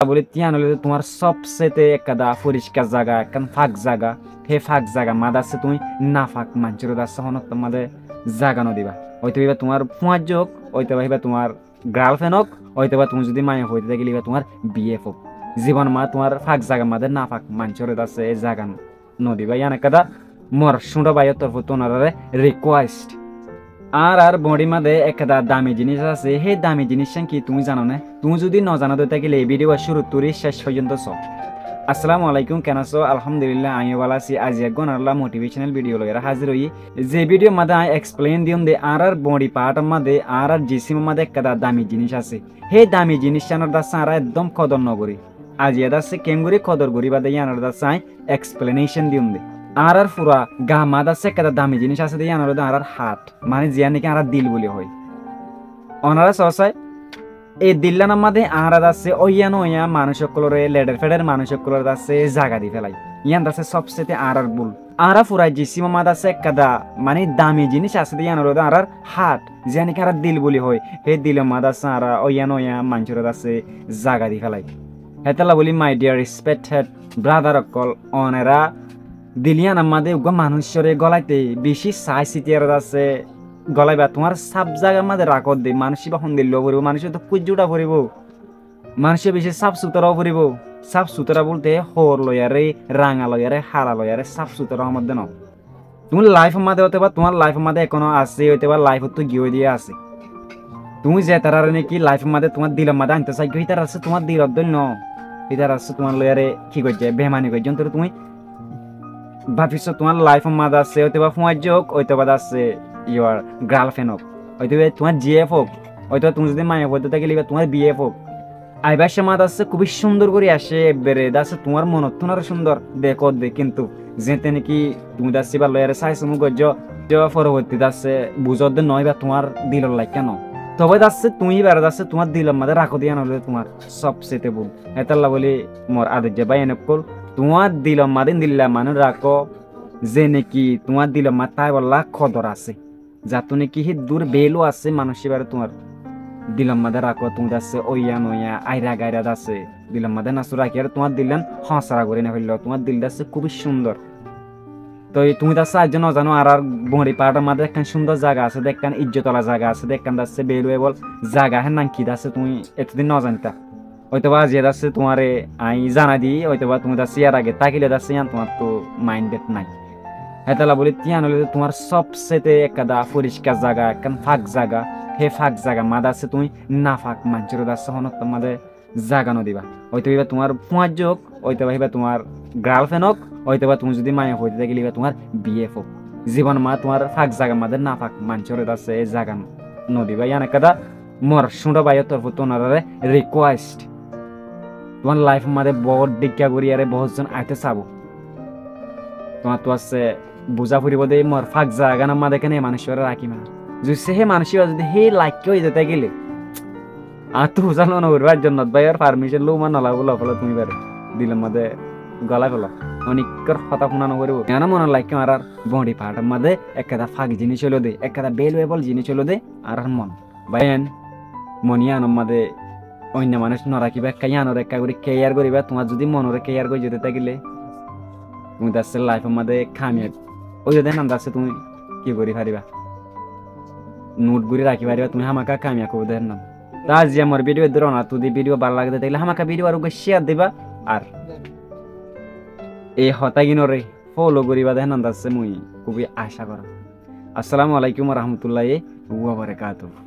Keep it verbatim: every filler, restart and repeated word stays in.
Bóli, yían óilde tuáñr sóbsete ekkán foriskar zaga, ekkán fak zaga. Hé fak zagar mazé tuñí nafak manúcor mazé honó mazé zaga no diba. Óitoba tuáñr fuáñijja ók, óitoba tuáñr girlfriend ók, óitoba tuñí zodi maiyafuwa ói tákile íba tuáñr bf ók. Zibon mazé tuáñr fak zagar mazé nafak manúcor mazé zaga no diba. Yían ekkán mor cúñço báiyor torfóttu onoráre request. Añárar body mazé ekkán dami jiníc asé, hé dami jiníc yían ki tuñí zano né? Tuñí zodi no zano de tákile ei video cúruttu céc foijjonto só. Assalamu alaikum, ken asó? Alhamdulillah, añí bála así. Aijja eggúa onorálla motivational video loiyaré házir óiyi. Ze video mazé añí explain diyum de añárar body part mazé, añárar jisim mazé ekkán dami jiníc asé. Hé dami jiníc yíanor mazé añára ekdom kodor no gorí. Aijja mazé keéngorí kodor goríba de yíanor mazé añí explanation diyum de. Añárar fura gaa mazé ekkán dami jiníc asé de yían óilde añárar heart, mani ziyán niki añára dil buli hoói. Onorá sóo sai, ei dillán mazé añára mazé óiya no óiya manúic ókkolóre, ledher fedher manúic ókkolóre mazé zaga di félai. Yían mazé sóbsete añárar bul. Añára fura jisim mazé ekkán mani dami jiníc asé de yían óilde añárar heart, ziyán niki añára dil buli hoói. Hé dilor mazé añára óiya no óiya manúcor mazé zaga di félai. Hétolla bóli, my dear respected brother ókkol, onorá dil yíanor mazé uggúa manúcor gólaite beci sai sitiyaré mazé gólaiba. Tuáñr sáf zagar mazé rakó de, manúic íba hondilla foribo, manúic to kúijjuta foribo. Manúic beci sáf sutára foribo. Sáf sutára bólte hoor loiyaré, ranga loiyaré, hala loiyaré sáf sutára hoór de no. Tuñí life mazé óitoba tuáñr life mazé ekonó asé, óitoba life ottu giyói de asé. Tuñí ze taráre niki life mazé tuáñr dilor mazé aintó saiggo, hítará asé tuáñr dilor dóil no. Hítará asé tuáñr loiyaré ki goijjé, bemani goijjé, óntor tuñí báfiso tuáñr life mazé asé, óitoba fuáñijja ók, óitoba asé your girlfriend ók, óitoba tuáñr gf ók, óitoba tuñí zodi maiyafuwa ói tákile íba tuáñr bf ók. Aibár cómot asé kúbi cúndor gorí aicé, ebbere asé tuáñr monottún aró cúndor dekó de, kintu zeéñtte niki tuñí asé íbar loiyaré sai sumú goijjó, foroborti asé buzó de no íba tuáñr dilor laikká no. Tobe asé tuñí íbare asé tuáñr dilor mazé rakó de yían óilde tuáñr sóbsete bul. Hétolla bóli mor adoijja báiyain ókkol, tuáñr dilor mazé endilla manúic rakó, ze niki tuáñr dilor mazé táibolla kodor asé. Zattú niki híddur value asé manúic íbare tuáñr dilor mazé rakó, tuñí asé óiya no óiya, aira gaira asé dilor mazé no rakíyaré tuáñr dillán hósara gorí no félaiyó, tuáñr dil asé kúbi cúndor. Toi tuñí asé aijjó no zano, añárar body part or mazé ekkán cúndor zaga asé de, ekkán ijjot ola zaga asé de, ekkán asé valuable zaga, hénnan ki asé tuñí etodin no zanta. Óitoba aijja asé tuáñre añí zanai di, óitoba tuñí asé yar age tákile asé yían tuáñrttu mind et nai. Hétolla bóli yían óilde tuáñr sóbsete ekkán foriskar zaga, ekkán fak zaga. Hé fak zagar mazé asé tuñí nafak manúcor asé honó mazé zaga no diba. Óitoba íba tuáñr fuáñijja ók, óitoba íba tuáñr girlfriend ók, óitoba tuñí zodi maiyafuwa ói tákile íba tuáñr bf ók. Zibon mazé tuáñr fak zagar mazé nafak manúcor asé zaga no diba. Yían ekkán mor cúñço báiyor torfóttu onoráre request. Tuáñr life mazé bout dhikka gorí aré bout zon aitó sabo. Tuáñrttu asé buzá foribó de mor fak zaganor mazé kene manúic íbare rakím. Zodi hé manúic íba zodi hé laikká ói zai tákile, añáttu buzá no foribó, ar zonnot báiyor permission lou ma no lou, loi félo tuñí íbare dilor mazé gólai félo. Onekkor hotá fúna no foribó. Yían monot laikká añárar body part or mazé ekkán fak jiníc óilde, ekkán valuable jiníc óilde añárar mon. Báiyain, mon yíanor mazé oinno manúic no rakíba, ekká yíanore ekká gorí care goríba. Tuáñr zodi monore care goijjó de tákile, tuñí asé life or mazé kamiyab óiyo de hénnan asé tuñí ki gorí faribá, note gorí rakí faribá, tuñí hámaka kamiyab óiyo de hénnan. Toi aijja mor video eddur, onorattú zodi video bála lage de tákile hámaka video aró uggúa share diba, ar ei hotáginore follow goríba de hénnan asé mui kúbi acá gorí. Assalamu alaikum wa rahmatullahi wa barakatuhu.